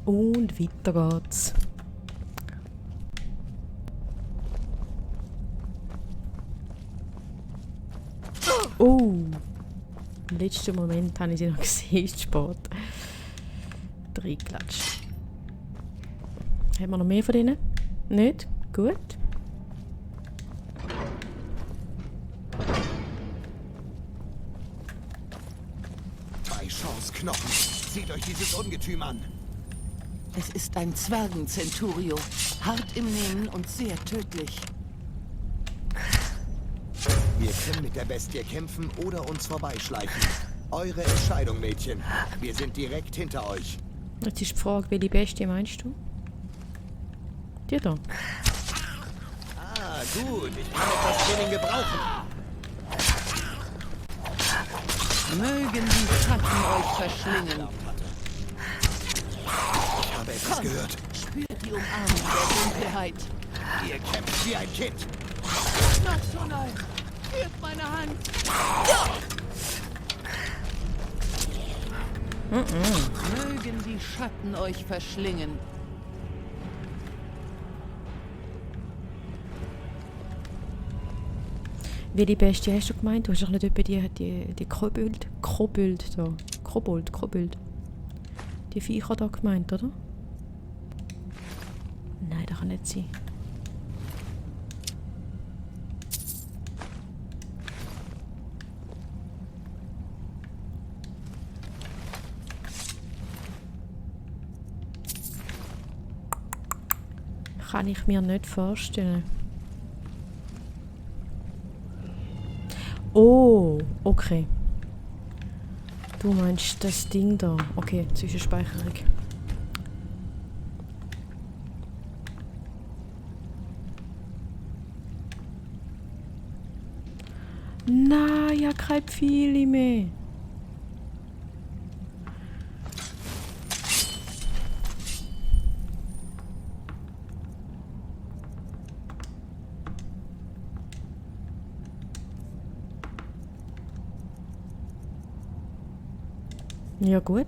Und weiter geht's. Oh! Im letzten Moment habe ich sie noch gesehen, ist spät. Reingeklatscht. Haben wir noch mehr von denen? Nicht? Gut. Bei Chance-Knochen. Seht euch dieses Ungetüm an. Es ist ein Zwergen-Centurio. Hart im Nehmen und sehr tödlich. Wir können mit der Bestie kämpfen oder uns vorbeischleichen. Eure Entscheidung, Mädchen. Wir sind direkt hinter euch. Jetzt ist die Frage, welche Bestie meinst du? Die da. Ah, gut. Ich kann etwas Training gebrauchen. Mögen die Schatten euch verschlingen. Ich habe etwas gehört. Spürt die Umarmung der Dunkelheit. Ihr kämpft wie ein Kind. National, führt meine Hand. Mögen die Schatten euch verschlingen. Welche Bestie hast du gemeint? Du hast doch nicht etwa die Kobold da. Kobold. Die Viecher da gemeint, oder? Nein, das kann nicht sein. Kann ich mir nicht vorstellen. Oh, okay. Du meinst das Ding da. Okay, Zwischenspeicherung. Nein, ja, keine Pfeile mehr. Ja, gut.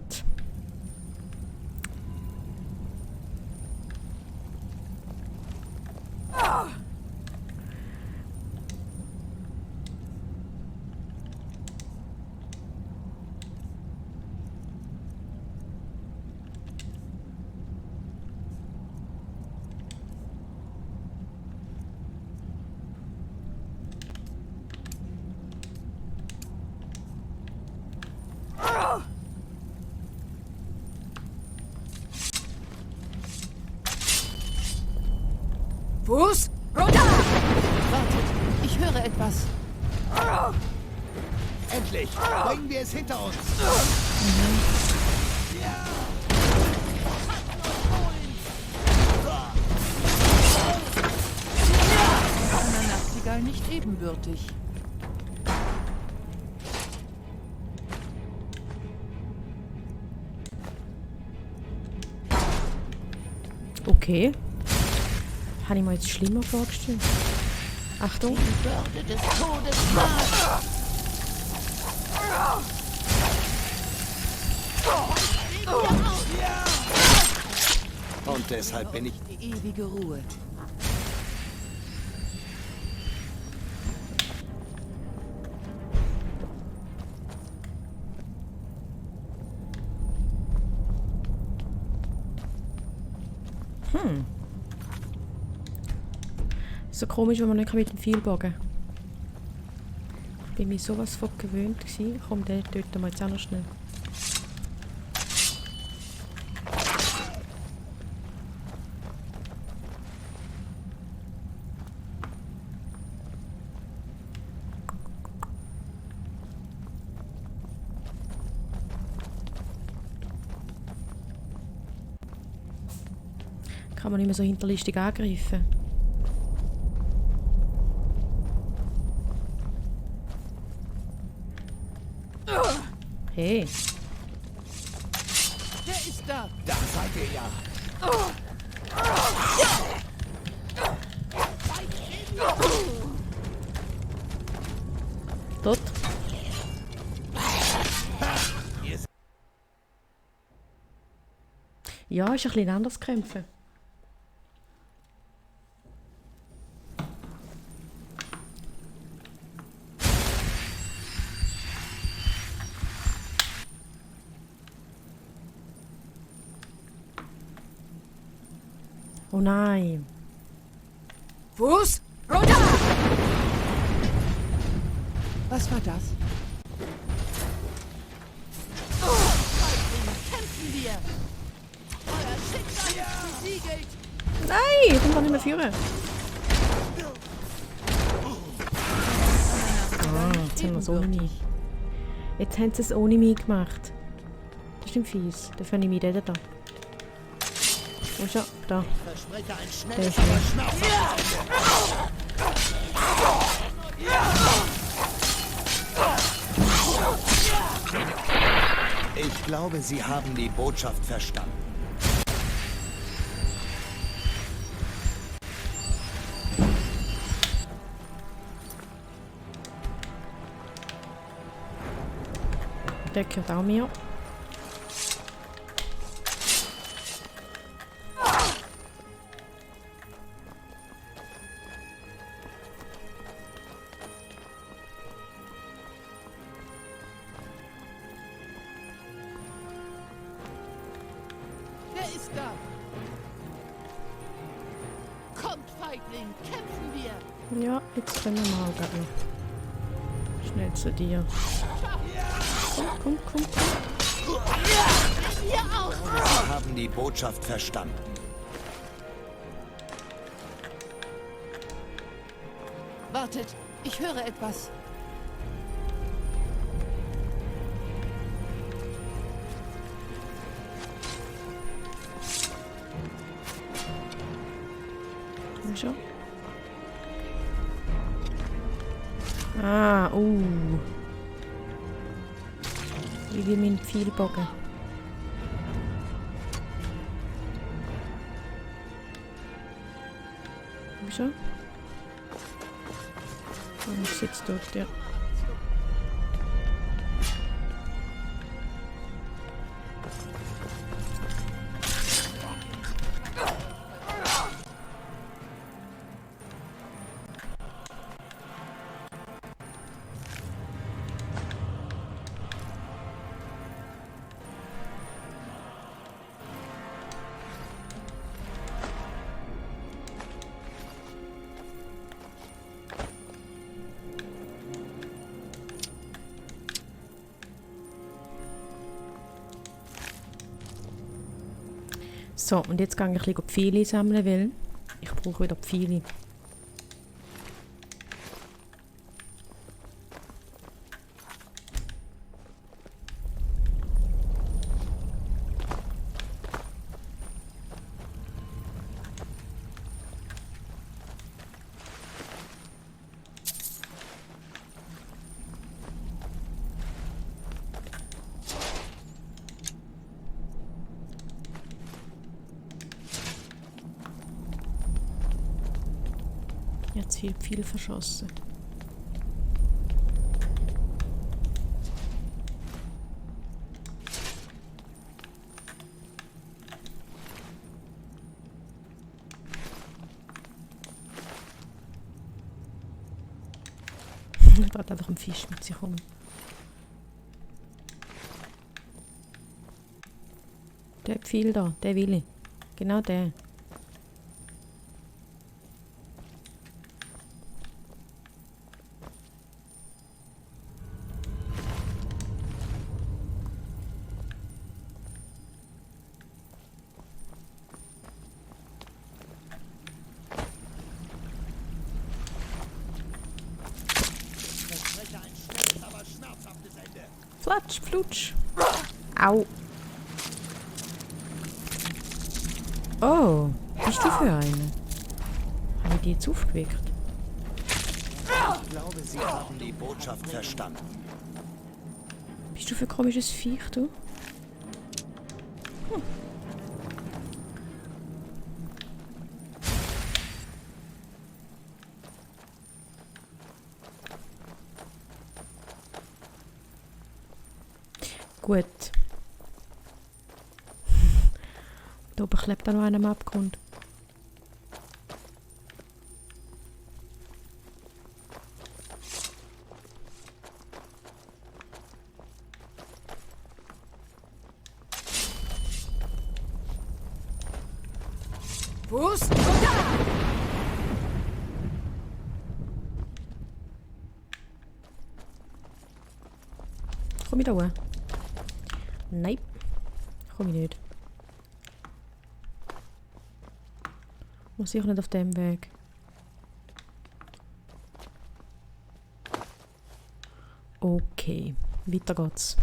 Fuß! Runter! Wartet, ich höre etwas. Endlich. Bringen wir es hinter uns. Einer Nachtigall nicht ebenbürtig. Okay. Habe ich mir jetzt schlimmer vorgestellt. Achtung. Die Bürde des Todes naht. Und deshalb bin ich... Die ewige Ruhe. So komisch, wenn man nicht mit dem Pfeilbogen. Ich bin mir sowas von gewöhnt gewesen. Komm, den töten wir jetzt auch noch schnell. Kann man nicht mehr so hinterlistig angreifen. Hey. Wer ist da? Da seid ihr ja. Tot. Ja, ist ein bisschen anders kämpfen. Oh nein. Fuß runter! Was war das? Kämpfen wir! Euer Schicksal ist besiegelt! Nein, ich kann nicht mehr führen. Jetzt haben wir es ohne mich. Jetzt haben sie es ohne mich gemacht. Das ist fies. Da finde ich mich da. Wo ist er? Da. Verspreche ein Der schnelles, ist aber nicht. schmerzhaftes Ende. Ich glaube, Sie haben die Botschaft verstanden. Der gehört auch mir. Wer ist da? Kommt, Feigling, kämpfen wir! Ja, jetzt können wir mal gehen. Schnell zu dir. Komm. Hier auch! Sie haben die Botschaft verstanden. Wartet, ich höre etwas. Komm schon. Ah, Ich will meinen Pfeilbogen. Komm schon. Und ich sitze dort, ja. So, und jetzt gehe ich ein bisschen Pfeile sammeln, weil ich brauche wieder Pfeile. Jetzt viel verschossen. Da hat einfach ein Fisch mit sich rum. Der Pfeil da, der will ich. Genau der. Verspreche ein schnelles, aber schmerzhaftes Ende. Flatsch, flutsch. Au. Oh, bist du für eine? Habe ich die jetzt aufgeweckt? Ich glaube, Sie haben die Botschaft verstanden. Bist du für ein komisches Viech, du? Gut. Da oben klebt auch noch einer am Abgrund. Wust! Komm ich da hoch? Nein. Komm ich nicht. Muss ich nicht auf dem Weg. Okay, weiter geht's.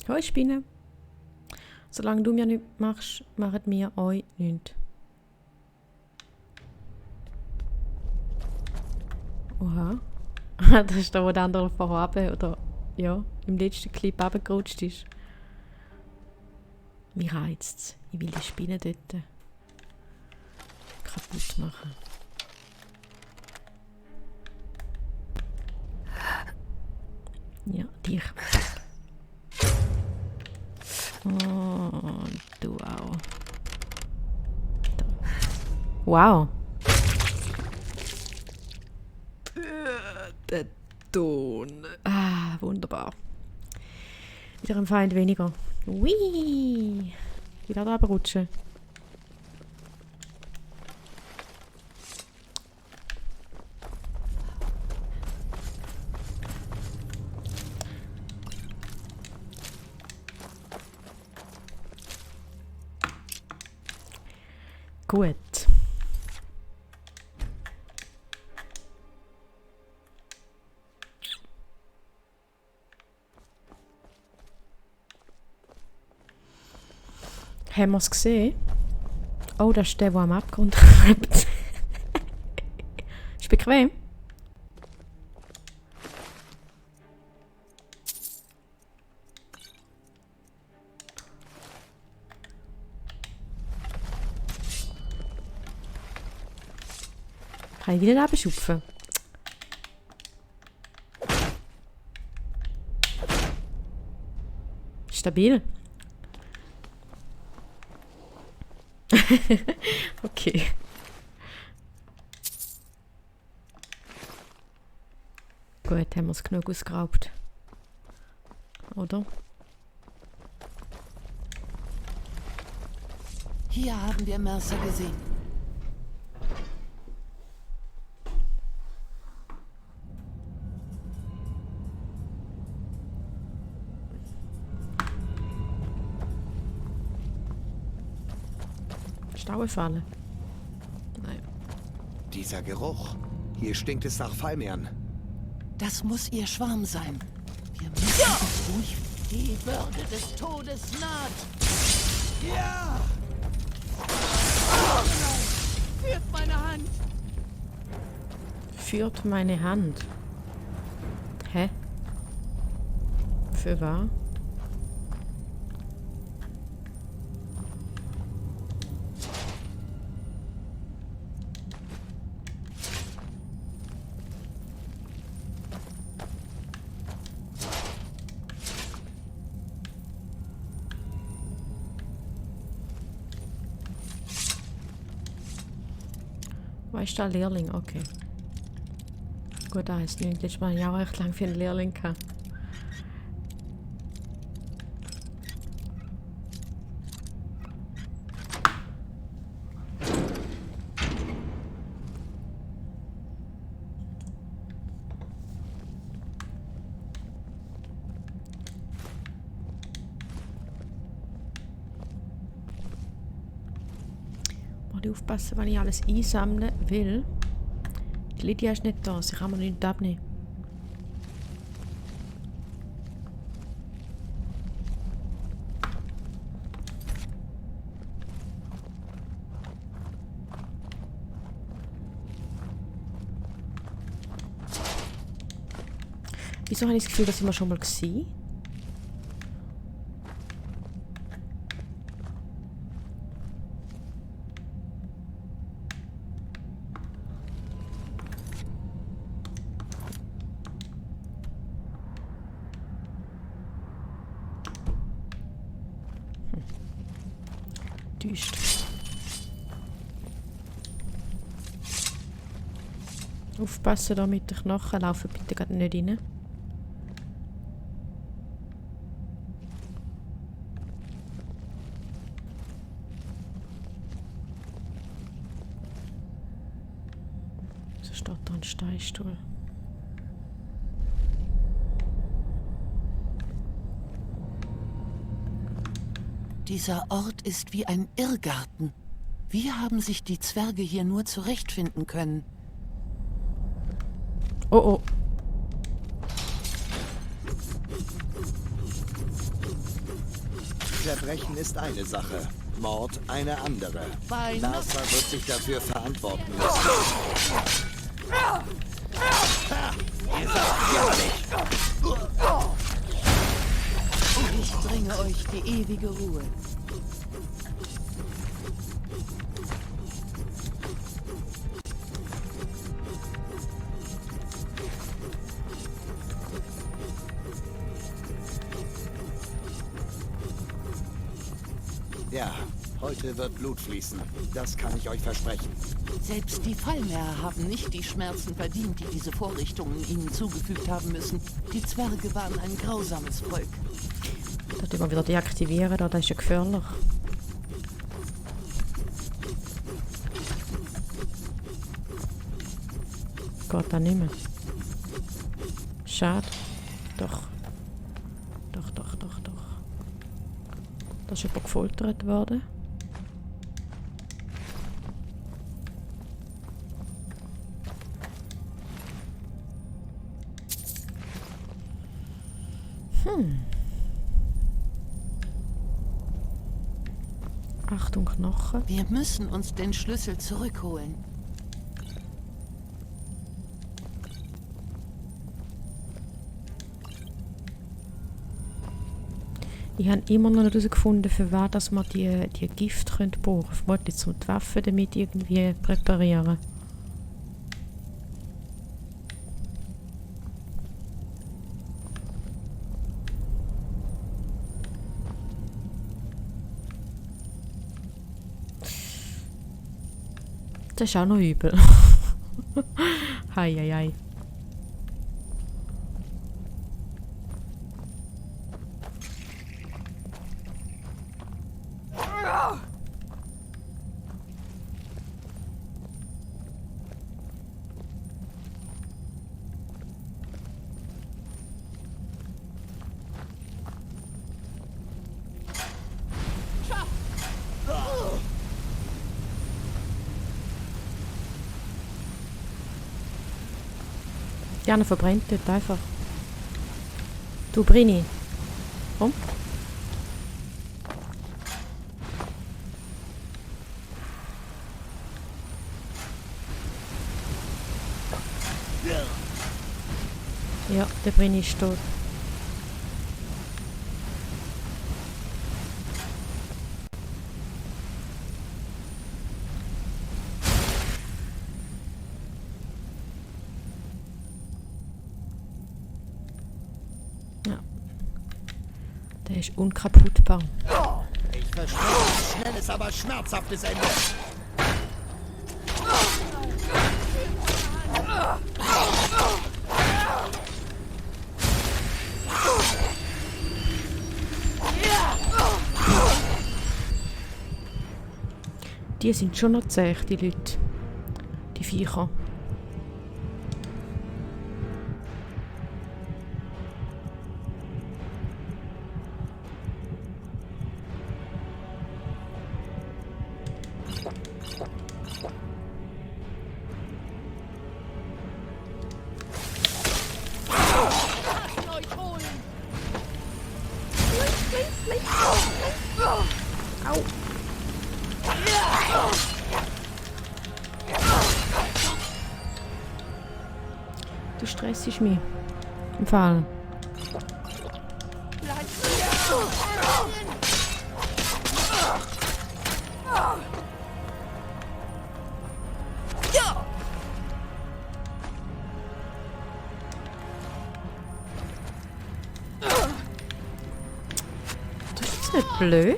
Hoi Spinne. Solange du mir nichts machst, machen wir euch nichts. Oha. Das ist da, wo der andere vorher oder ja, im letzten Clip runtergerutscht ist. Mich reizt es. Ich will die Spinne dort kaputt machen. Ja, dich. Und du auch. Da. Wow. Der Ton. Ah, wunderbar. Wieder ein Feind weniger. Whee! Wieder da runterrutschen. Gut. Haben wir es gesehen? Oh, das ist der, der am Abgrund klebt. Ist bequem? Kann ich wieder abschupfen? Stabil. Okay. Gut, haben wir es genug ausgeraubt. Oder? Hier haben wir Mercer gesehen. Stauefalle. Nein. Dieser Geruch. Hier stinkt es nach Fallmeeren. Das muss ihr Schwarm sein. Wir müssen ruhig. Die Würde des Todes naht. Ja! Führt meine Hand. Führt meine Hand. Hä? Für wahr? Wo ist der Lehrling? Okay. Gut, da heißt nicht. Letztes Mal ja auch recht lang für einen Lehrling gehabt. bisschen aufpassen, wenn ich alles einsammeln will. Die Lydia ist nicht da, sie kann mir nichts abnehmen. Wieso habe ich das Gefühl, dass ich mal schon mal gesehen? Düster. Aufpassen da mit den Knochen, laufen bitte gerade nicht rein. So steht da ein Steinstuhl. Dieser Ort ist wie ein Irrgarten. Wie haben sich die Zwerge hier nur zurechtfinden können? Oh oh. Verbrechen ist eine Sache, Mord eine andere. Larsa wird sich dafür verantworten müssen. Ihr sagt ja nicht. Ich bringe euch die ewige Ruhe. Ja, heute wird Blut fließen. Das kann ich euch versprechen. Selbst die Fallmäher haben nicht die Schmerzen verdient, die diese Vorrichtungen ihnen zugefügt haben müssen. Die Zwerge waren ein grausames Volk. Das immer wieder deaktivieren, das ist ja gefährlich. Geht da nicht mehr. Schade. Doch. Doch. Da ist jemand gefoltert worden. Achtung, Knochen. Wir müssen uns den Schlüssel zurückholen. Ich habe immer noch nicht herausgefunden, für was dass man die Gift brauchen können. Vermutlich zum die Waffen damit irgendwie präparieren. Das ist auch noch übel. Hei. Die eine verbrennt dort einfach. Du Brini. Komm. Ja, der Brini ist tot. Ja. Der ist unkaputtbar. Ich verspreche ein schnelles, aber schmerzhaftes Ende. Die sind schon noch zäh, die Leute. Die Viecher. Euch holen! Au! Du stressst mich. Im Fall. Bleibt hier! Das ist nicht blöd.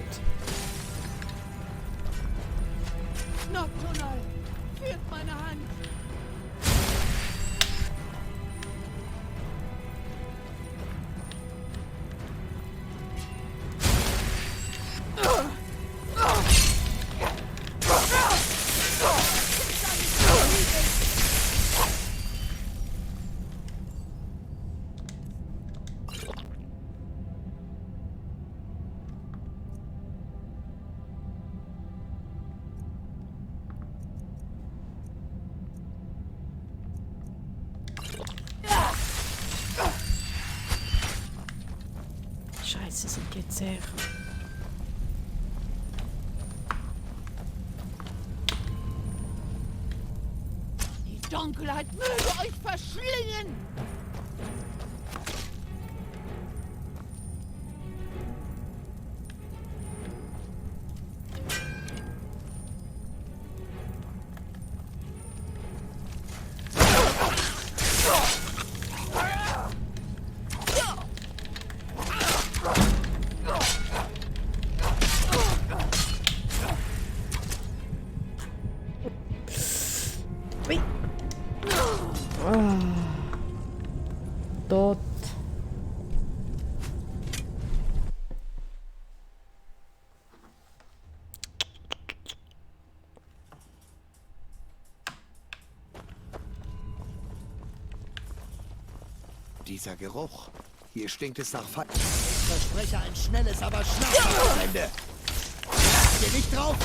Nocturnal! Führt meine Hand! Scheiße, sind die jetzt sehr. Die Dunkelheit möge euch verschlingen! Ui. Tot. Dieser Geruch. Hier stinkt es nach Fett. Ich verspreche ein schnelles, aber schnelles Ende. Geh nicht drauf!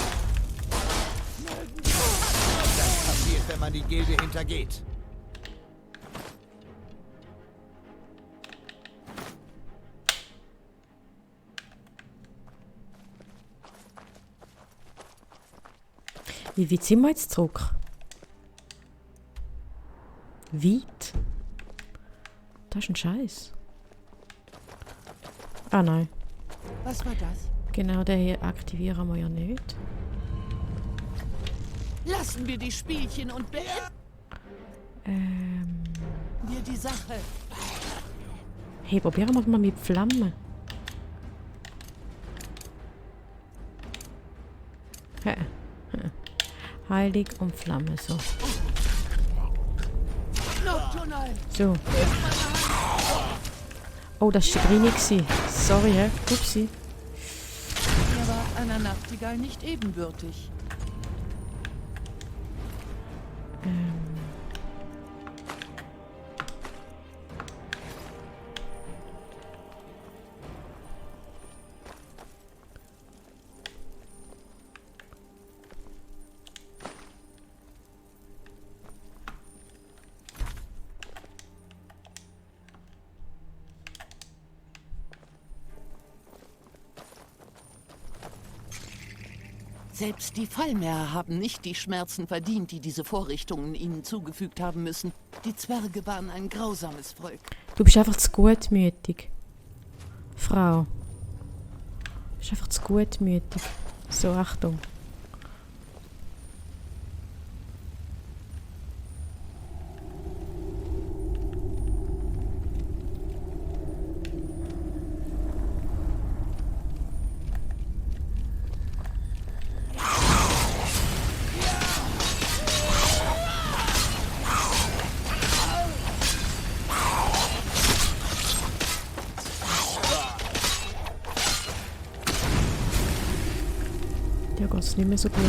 Das passiert, wenn man die Gilde hintergeht. Wie weit sind wir jetzt zurück? Weit? Das ist ein Scheiß. Ah nein. Was war das? Genau, den hier aktivieren wir ja nicht. Lassen wir die Spielchen und beenden wir die Sache. Hey, probieren wir mal mit Flammen. Hä? Heilig und Flamme, so. Nocturnal! So. Oh, das war Brini. Sorry, hä? Upsi. Er war einer Nachtigall nicht ebenbürtig. Selbst die Fallmäher haben nicht die Schmerzen verdient, die diese Vorrichtungen ihnen zugefügt haben müssen. Die Zwerge waren ein grausames Volk. Du bist einfach zu gutmütig. Frau. Du bist einfach zu gutmütig. So, Achtung. Ja, geht's nicht mehr so gut.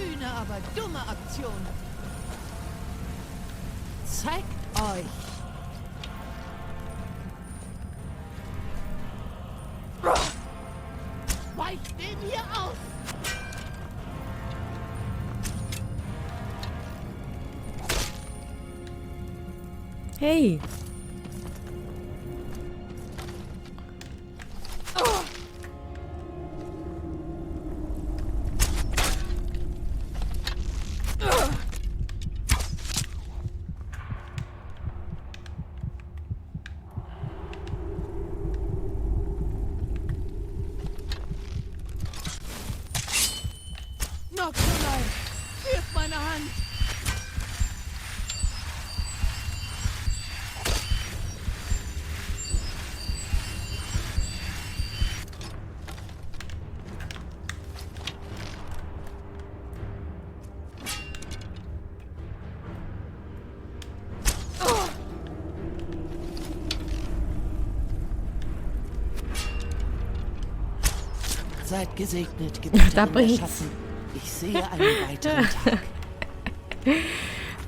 kühne, aber dumme Aktion. Zeigt euch! Weicht den hier aus! Hey! Nocturnal! Führt meine Hand! Seid gesegnet, Gebieter Da in der bringt's. Schatten. Ich sehe einen weiteren Tag.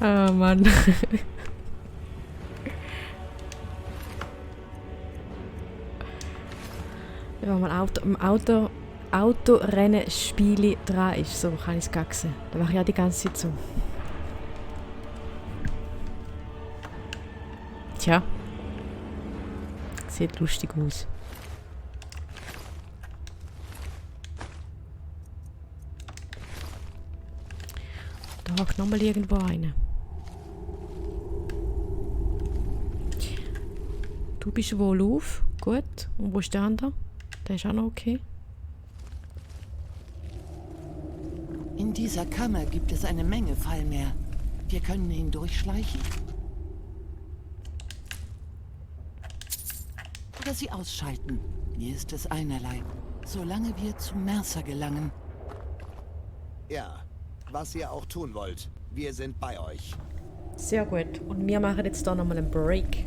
Oh Mann. Wenn man Autorennen Spiele dran ist, so kann ich es gaxen. Da mache ich ja die ganze Zeit so. Tja. Sieht lustig aus. Da hockt nochmal irgendwo einer. Du bist wohl auf. Gut. Und wo ist der andere? Der ist auch noch okay. In dieser Kammer gibt es eine Menge Fallmeer. Wir können hindurchschleichen. Oder sie ausschalten. Mir ist es einerlei. Solange wir zu Mercer gelangen. Ja, was ihr auch tun wollt, wir sind bei euch. Sehr gut. Und wir machen jetzt da nochmal einen Break.